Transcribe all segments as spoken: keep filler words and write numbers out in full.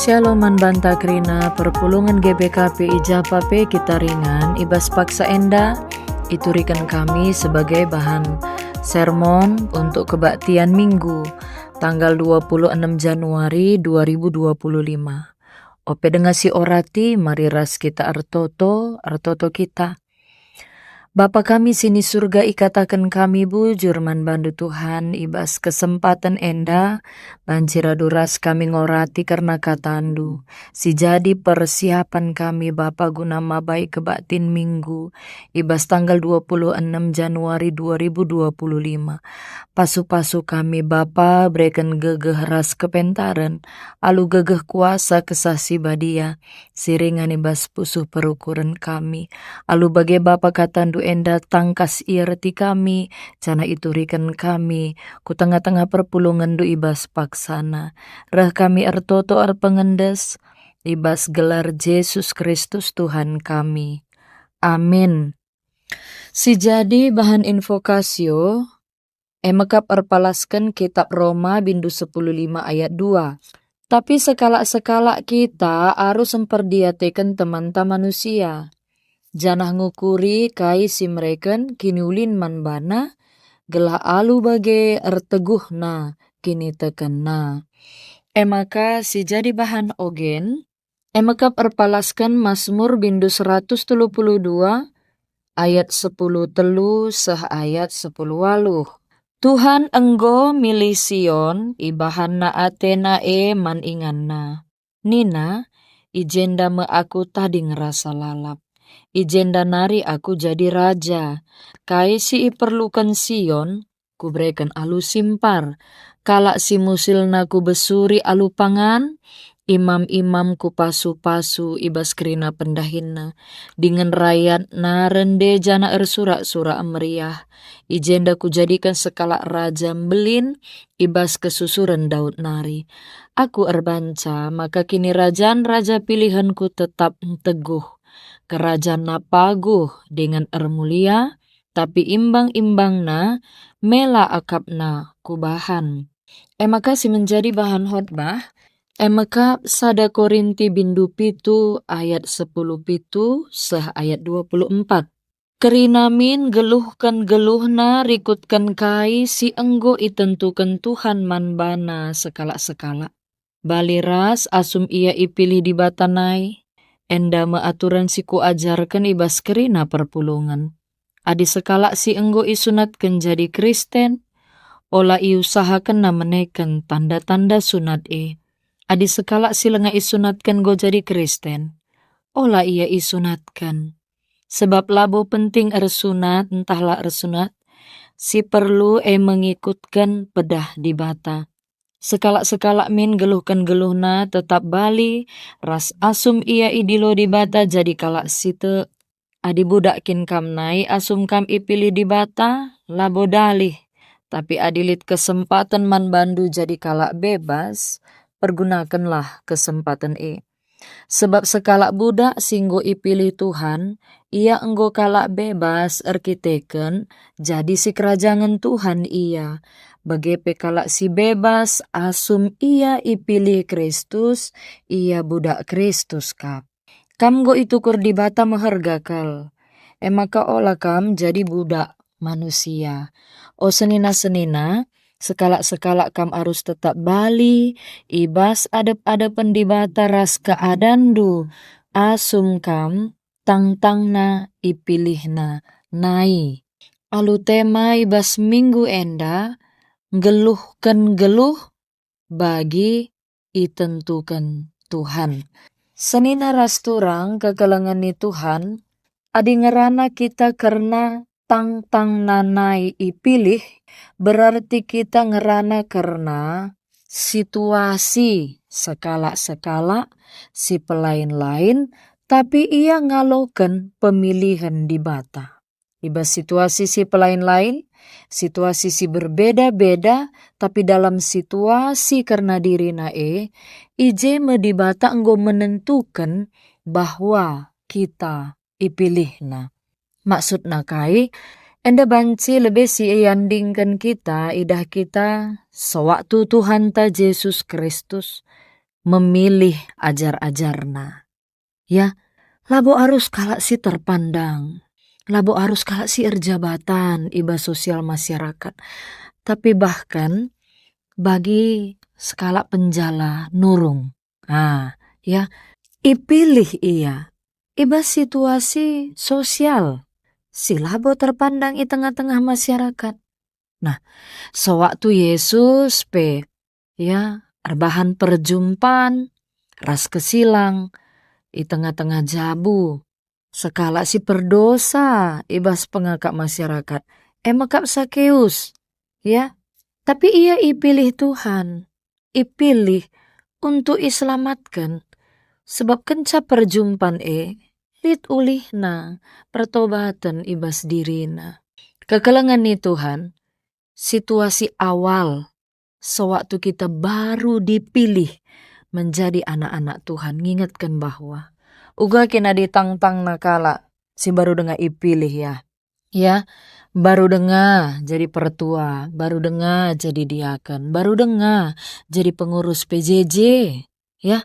Shalom man banta kerina perpulungen G B K P i japa pe kita ringan i bas paksa enda ituriken kami sebagai bahan sermon untuk kebaktian Minggu, tanggal dua puluh enam Januari dua ribu dua puluh lima. Ope denga si orati, mari ras kita ertoto, ertoto kita. Bapa kami si ni Surga, ikataken kami bujur man bandu Tuhan, i bas kesempaten enda, banci radu ras kami ngorati kerna katandu, si jadi persiapen kami Bapa guna mabai kebaktin Minggu, i bas tanggal dua puluh enam Januari dua ribu dua puluh lima. Pasu-pasu kami Bapa, bereken gegeh ras kepentaren, alu gegeh kuasa Kesah Si Badia, si ringan i bas pusuh perukuren kami. Alu bage Bapa katandu enda tangkas ierti kami, janah ituriken kami ku tengah-tengah perpulungenndu i bas paksana. Reh kami ertoto erpengendes i bas gelar Jesus Kristus Tuhan kami. Amin. Si jadi bahan invokasio, e mekap erpalasken kitab Roma bindu sepuluh lima ayat dua. Tapi sekalak-sekalak kita arus mperdiateken temanta manusia, janah ngukuri kai si mereken kiniulin man bana, gelah alu bage erteguhna kinitekenna. E maka si jadi bahan ogen, e mekap erpalasken Masmur bindu seratus telu puluh dua ayat sepuluh telu seh ayat sepuluh waluh. Tuhan enggo milih Sion, ibahanNa ateNa e man inganNa. Nina, "I jenda me Aku tading rasa lalap. I jenda nari Aku jadi raja. Kai si iperluken Sion, Kubereken alu si mpar. Kalak si musilna Kubesuri alu pangan, imam-imam Kupasu-pasu i bas kerina pendahinna, dingen rayatna rende janah ersurak-surak meriah. I jenda Kujadiken sekalak raja mbelin i bas kesusuren Daud nari. Aku erbanca maka kinirajan raja pilihenKu tetap nteguh. Kerajanna paguh dingen ermulia, tapi imbang-imbangna mela akapna kubahan." E maka si menjadi bahan khotbah, e maka sada Korinti bindu pitu ayat sepuluh pitu seh ayat dua puluh empat. Kerina min geluhken geluhna rikutken kai si enggo itentuken Tuhan man bana sekalak-sekalak. Bali ras asum ia ipilih Dibata nai. Enda me aturen si kuajarken i bas kerina perpulungen. Adi sekalak si enggo isunatken jadi Kristen, ola iusahakenna meneken tanda-tanda sunat e. Adi sekalak si langa isunatken enggo jadi Kristen, ola ia isunatken. Sebab labo penting ersunat ntah la ersunat, si perlu e mengikutken pedah Dibata. Sekalak-sekalak min geluhken geluhna tetap bali ras asum ia idilo Dibata jadi kalak si tek. Adi budak kin kam nai asum kam ipilih Dibata, labo dalih. Tapi adi lit kesempaten man bandu jadi kalak bebas, pergunakenlah kesempaten e. Sebab sekalak budak si enggo ipilih Tuhan, ia enggo kalak bebas erkiteken jadi sikerajangen Tuhan ia. Bage pe kalak si bebas, asum ia ipilih Kristus, ia budak Kristus kap. Kam enggo itukur Dibata meherga kal, e maka ola kam jadi budak manusia. O senina-senina, sekalak-sekalak kam arus tetap bali i bas adep-adepen Dibata ras keadanndu, asum kam tangtangna ipilihNa nai. Alu tema i bas minggu enda, nggeluhken geluh bagi itentuken Tuhan. Senina ras turang kekelengen ni Tuhan, adi ngerana kita kerna tangtangNa nai ipilih, berarti kita ngerana kerna situasi sekalak-sekalak si pelain-lain, tapi ia ngaloken pemilihen Dibata. I bas situasi si pelain-lain, situasi si berbeda-beda, tapi dalam situasi kerna dirina e, i je me Dibata enggo menentuken bahwa kita ipilihNa. Maksudna kai? Enda banci lebe si iandingken kita idah kita sewaktu Tuhanta Jesus Kristus. memilih ajar-ajarna. Ya, labo arus kalak si terpandang, labo arus kalak si erjabatan i bas sosial masyarakat, tapi bahkan bagi sekalak penjala nurung. Ah, ya, ipilih ia i bas situasi sosial si labo terpandang i tengah-tengah masyarakat. Nah, sewaktu Yesus pe, ya, erbahan perjumpan ras kesilang i tengah-tengah jabu, sekalak si perdosa i bas pengakap masyarakat, e me kap Sakeus, ya. Tapi ia ipilih Tuhan, ipilih untuk iselamatken, sebab kenca perjumpan e, lit ulihna pertobaten i bas dirina. Kekelengen ni Tuhan, situasi awal sewaktu kita baru dipilih menjadi anak-anak Tuhan, ngingetken bahwa uga kena ditangtangna kalak si baru denga ipilih, ya. Ya, baru denga jadi pertua, baru denga jadi diaken, baru denga jadi pengurus P J J. Ya,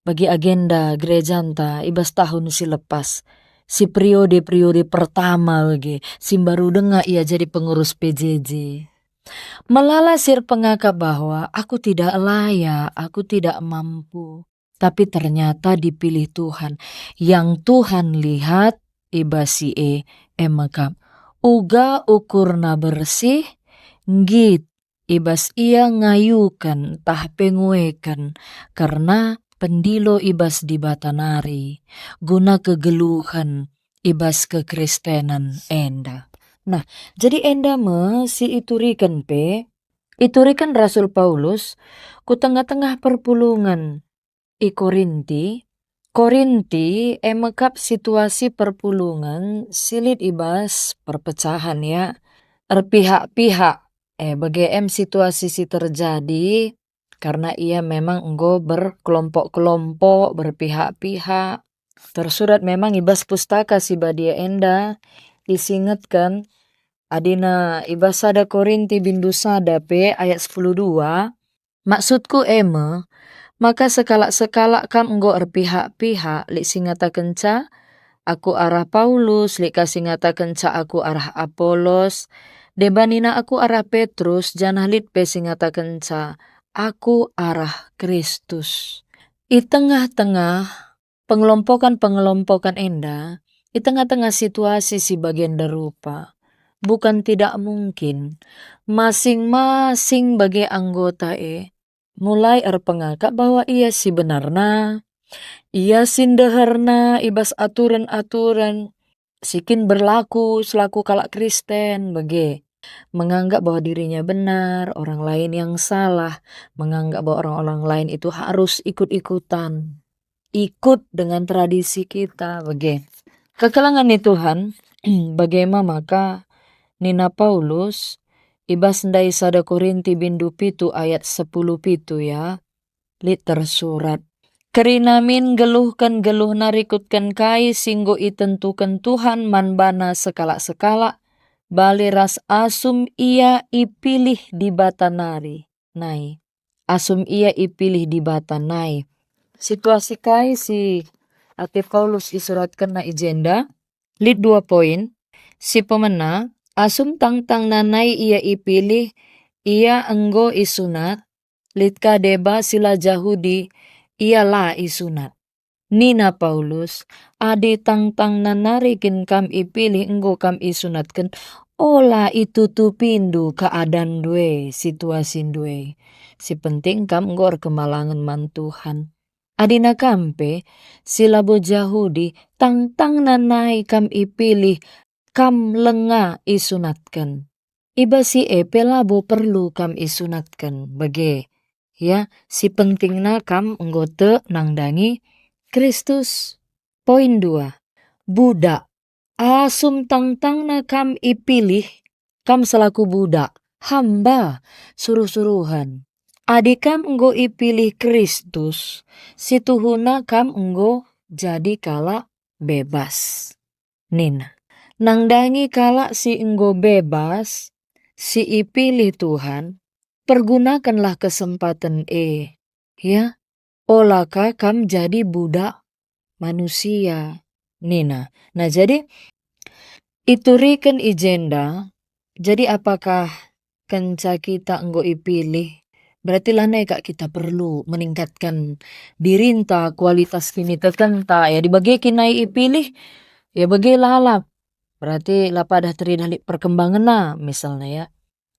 bagi agenda gerejanta i bas tahun si lepas, si periode-periode pertama bage, si mbaru denga ia jadi pengurus P J J. Melala si erpengakap bahwa, "Aku tidak layak, aku tidak mampu." Tapi ternyata dipilih Tuhan. Yang Tuhan lihat i bas si e, e me kap. Uga ukurna bersih, nggit i bas ia ngayuken ntah pe ngueken kerna pendilo i bas Dibata nari, guna kegeluhen i bas kekristenen enda. Nah, jadi enda me si ituriken pe, ituriken Rasul Paulus ku tengah-tengah perpulungen i Korinti. Korinti e me kap situasi perpulungen si lit i bas perpecahan, ya, erpihak-pihak. E, bage em situasi si terjadi karena ia memang enggo berkelompok-kelompok, berpihak-pihak. Tersurat memang i bas Pustaka Si Badia enda isingetken, adina i bas sada Korinti bindu sada pe ayat sepuluh dua, maksudku e me, maka sekalak-sekalak kam enggo erpihak-pihak, lit si ngatakenca, "Aku arah Paulus," lit ka si ngatakenca, "Aku arah Apolos," deba nina, "Aku arah Petrus," janah lit pe si ngatakenca, "Aku arah Kristus." I tengah-tengah pengelompokan-pengelompokan enda, i tengah-tengah situasi si bagenda rupa, bukan tidak mungkin masing-masing bage anggota e mulai erpengakap bahwa ia si benarna, ia si ndeherna i bas aturen-aturen si kin berlaku selaku kalak Kristen bage, menganggap bahwa dirinya benar, orang lain yang salah, menganggap bahwa orang-orang lain itu harus ikut-ikutan, ikut dengan tradisi kita bage. Kekelengen ni Tuhan, bage me maka nina Paulus i bas ndai sada Korinti bindu pitu ayat sepuluh pitu, ya, lit tersurat, "Kerina min nggeluhken geluhna rikutken kai si enggo itentuken Tuhan man bana sekalak-sekalak, bali ras asum ia ipilih Dibata nari nai." Asum ia ipilih Dibata nai. Situasi kai si ate Paulus isuratkenna i jenda? Lit dua poin. Si pemena, asum tangtangna nai ia ipilih, ia enggo isunat, lit ka deba si la Jahudi, ia la isunat. Nina Paulus, "Adi tangtangna nari kin kam ipilih enggo kam isunatken, ola itutupindu keadanndu e, situasindu e. Si penting kam enggo erkemalangen man Tuhan." Adina kam pe, si labo Jahudi, tangtangna nai kam ipilih, kam lenga isunatken. I bas si e pe labo perlu kam isunatken, bage. Ya, si pentingna kam enggo tek nandangi Kristus. Poin dua, budak. Asum tangtangna kam ipilih, kam selaku budak, hamba, suruh-suruhen. Adi kam enggo ipilih Kristus, situhuna kam enggo jadi kalak bebas. Nina, nandangi kalak si enggo bebas, si ipilih Tuhan, pergunakenlah kesempatan e, ya, "Ola ka kam jadi budak manusia," nina. Nah, jadi ituriken i jenda, jadi apakah kenca kita enggo ipilih, berarti lanai kak kita perlu meningkatkan dirinta, kualitas kinitekenta, ya, dibage kin nai ipilih, ya, bage lalap. Berarti la padah teridah lit perkembangenna, misalna, ya.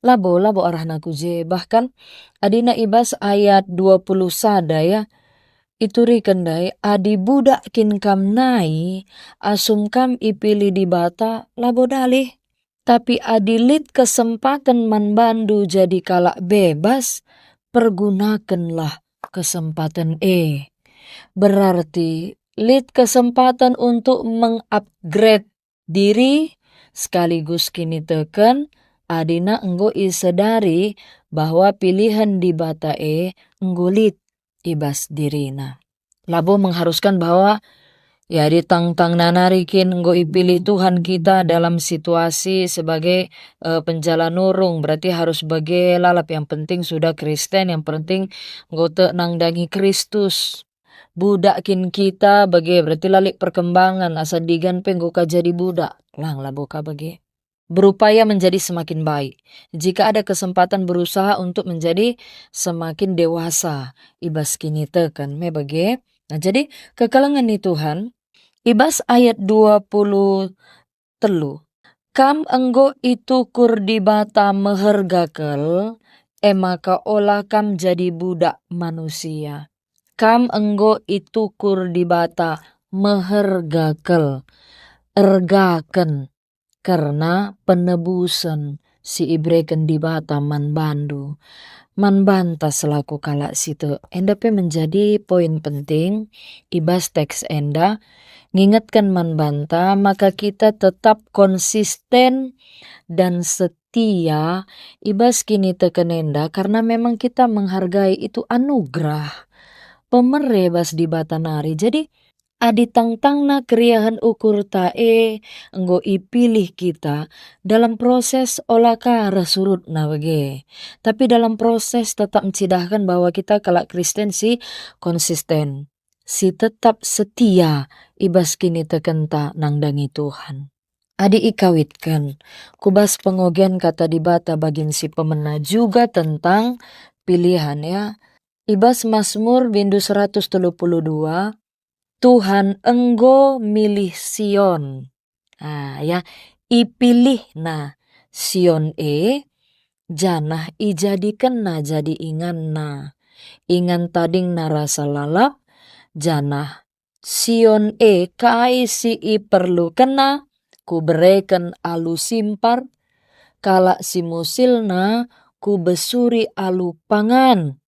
Labo, labo arahna ku je. Bahkan, adina i bas ayat dua puluh sada, ya, ituriken ndai, "Adi budak kin kam nai, asum kam ipilih Dibata, labo dalih. Tapi adi lit kesempaten man bandu jadi kalak bebas, pergunakenlah kesempaten e." Berarti, lit kesempaten untuk mengupgrade diri sekaligus kiniteken, adina enggo isedari bahwa pilihen Dibata e enggo lit i bas dirina. Labo mengharuskan bahwa, ya, ditangtangna nari kin enggo ipilih Tuhan kita dalam situasi sebagai, eh, penjala nurung, berarti harus bage lalap, yang penting sudah Kristen, yang penting enggo tek nandangi Kristus. Budak kin kita bage, berarti la lit perkembangan, asa digan pe enggo ka jadi budak. Lang, labo ka bage. Berupaya menjadi semakin baik. Jika ada kesempatan, berusaha untuk menjadi semakin dewasa i bas kiniteken, me bage. Nah, jadi kekelengen ni Tuhan, i bas ayat dua puluh telu, "Kam enggo itukur Dibata meherga kal, e maka ola kam jadi budak manusia." Kam enggo itukur Dibata meherga kal, ergaken, kerna penebusen si ibereken Dibata man bandu, man banta selaku kalak si tek. Enda pe menjadi poin penting i bas teks enda, ngingetken man banta maka kita tetap konsisten dan setia i bas kiniteken enda, karena memang kita menghargai itu anugerah pemere bas Dibata nari. Jadi, adi tangtangna keriahen ukurta e enggo ipilih kita, dalam proses ola ka reh surutna bage, tapi dalam proses tetap ncidahken bahwa kita kalak Kristen si konsisten, si tetap setia i bas kinitekenta nandangi Tuhan. Adi ikawitken, ku bas pengogen Kata Dibata bagin si pemena juga tentang pilihan, ya. I bas Mazmur bindu seratus telu puluh dua, "Tuhan enggo milih Sion." Ah, ya, ipilihNa Sion e, janah ijadikenNa jadi inganNa. Ingan tadingNa rasa lalap, janah Sion e kai si iperlukenNa, kubereken alu simpar, kalak si musilNa kubesuri alu pangan.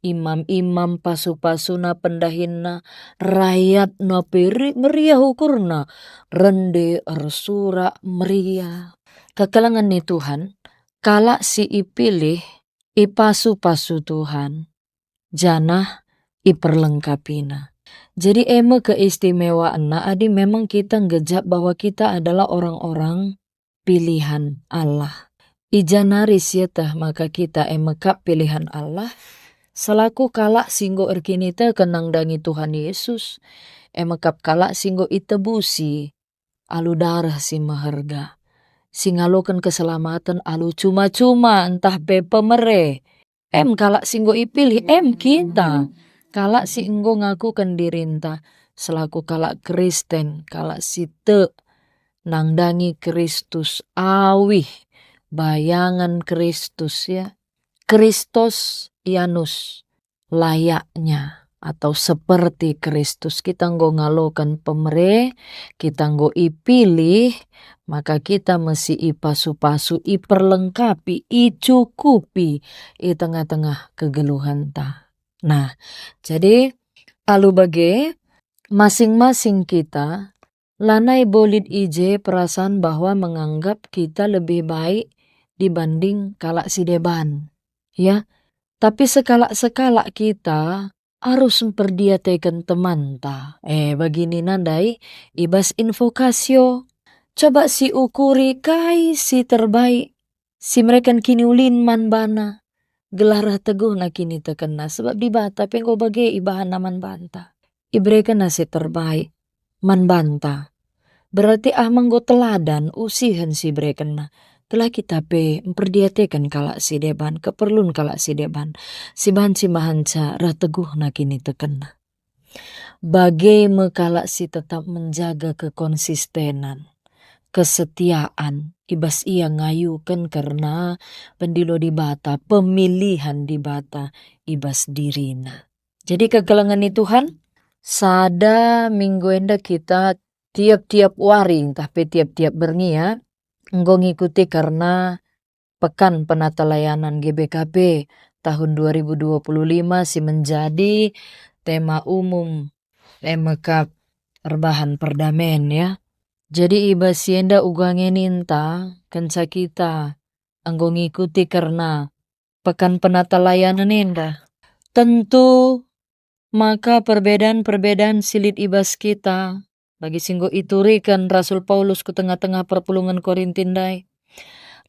Imam-imam pasu-pasuna pendahinna, rayatna pe ri-, meriah ukurna, rende ersurak meriah. Kekelengen ni Tuhan, kalak si ipilih, ipasu-pasu Tuhan, janah iperlengkapiNa. Jadi e me keistimewaanna adi memang kita nggejap bahwa kita adalah orang-orang pilihan Allah. I ja nari sieteh maka kita e me kap pilihan Allah, selaku kalak si enggo erkiniteken nandangi Tuhan Yesus, e me kap kalak si enggo itebusi alu dareh si meherga, si ngaloken keselamaten alu cuma-cuma ntah pe pemere. Em kalak si enggo ipilih, em kita. Kalak si enggo ngakuken dirinta selaku kalak Kristen, kalak si tek, nandangi Kristus, awih, bayangen Kristus, ya. Kristosianus, layaknya atau seperti Kristus. Kita enggo ngaloken pemere, kita enggo ipilih, maka kita mesti ipasu-pasu, iperlengkapi, icukupi i tengah-tengah kegeluhenta. Nah, jadi alu bage, masing-masing kita lanai bo lit i je perasaan bahwa menganggap kita lebih baik dibanding kalak si deban. Ya, tapi sekalak-sekalak kita arus mperdiateken temanta. Eh, bagini nandai i bas invokasio. Coba si ukuri kai si terbaik, si mereken kiniulin man bana. gelah reh teguhna kinitekenna, sebab Dibata pe enggo bage ibahanna man banta. IberekenNa si terbaik man banta. Berarti ah me enggo teladan usihen si iberekenNa, gelah kita pe mperdiateken kalak si deban, keperlun kalak si deban, si banci mahanca reh teguhna kinitekenna. Bage me kalak si tetap menjaga kekonsistenan, kesetiaan, i bas ia ngayuken kerna pendilo Dibata, pemilihan Dibata i bas dirina. Jadi kekelengen ni Tuhan, sada minggu enda kita tiap-tiap wari ntah pe tiap-tiap berngi ya, enggo ngikuti kerna Pekan Penatalayanan G B K P tahun dua ribu dua puluh lima si menjadi tema umum e me kap erbahan perdamen ya. Jadi i bas si enda uga nge ninta kenca kita enggo ngikuti kerna Pekan Penatalayanan enda. Tentu maka perbedaan-perbedaan si lit i bas kita, bagi si enggo ituriken Rasul Paulus ku tengah-tengah perpulungen Korinti ndai,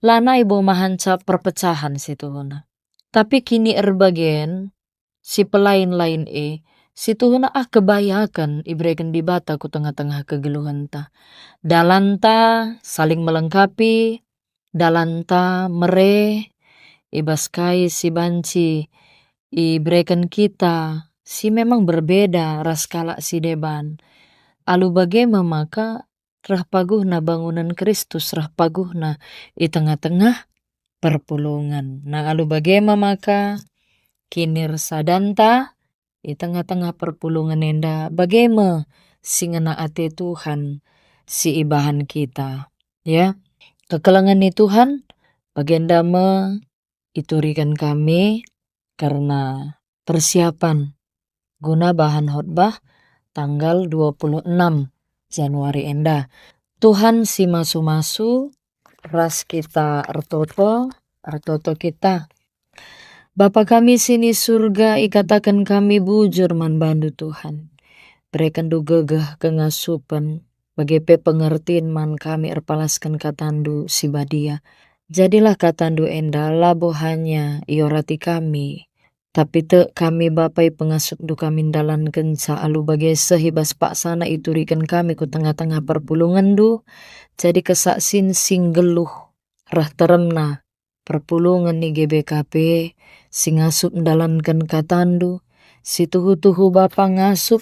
lanai bo mahanca perpecahan si tuhuna. Tapi kini erbagen si pelain-lain e, si tuhuna ah kebayaken ibereken Dibata ku tengah-tengah kegeluhenta. Dalanta saling melengkapi, dalanta mere, i bas kai si banci ibereken kita si memang berbeda ras kalak si deban. Alu bage me maka reh paguhna bangunen Kristus, reh paguhna i tengah-tengah perpulungen. Nah, alu bage me maka kinirsadanta i tengah-tengah perpulungen enda, bage me si ngena ate Tuhan si ibahan kita. Ya, kekelengen ni Tuhan, bagenda me ituriken kami kerna persiapan guna bahan khotbah tanggal dua puluh enam Januari enda. Tuhan si masu-masu ras kita ertoto, ertoto kita. Bapa kami si ni Surga, ikataken kami bujur man bandu, Tuhan. BerekenNdu gegeh kengasupen, bage pe pengertin man kami erpalasken katanNdu si badia. Jadilah katanNdu enda labo hanya iorati kami, tapi tek kami Bapa ipengasupNdu kami ndalankenca alu bage seh i bas paksana ituriken kami ku tengah-tengah perpulungenNdu, jadi kesaksin si nggeluh reh teremna perpulungen i G B K P, si ngasup ndalanken katanNdu, si tuhu-tuhu Bapa ngasup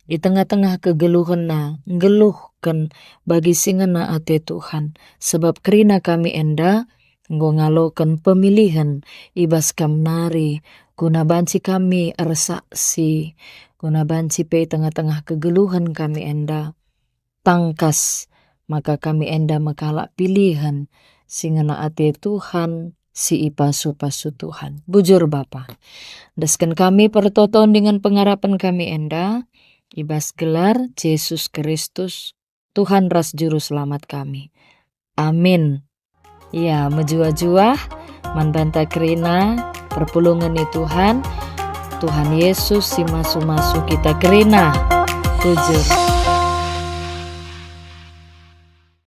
i tengah-tengah kegeluhenna, nggeluhken bagi si ngena ate Tuhan, sebab kerina kami enda enggo ngaloken pemilihen i bas Kam nari, guna banci kami ersaksi, guna banci pe i tengah-tengah kegeluhen kami enda tangkas maka kami enda me kalak pilihen si ngena ate Tuhan, si ipasu-pasu Tuhan. Bujur Bapa, endesken kami pertoton dingen pengarapen kami enda i bas gelar Jesus Kristus, Tuhan ras Juru Selamat kami. Amin. Ya, mejuah-juah man banta kerina perpulungen ni Tuhan. Tuhan Yesus si masu-masu kita kerina. Bujur.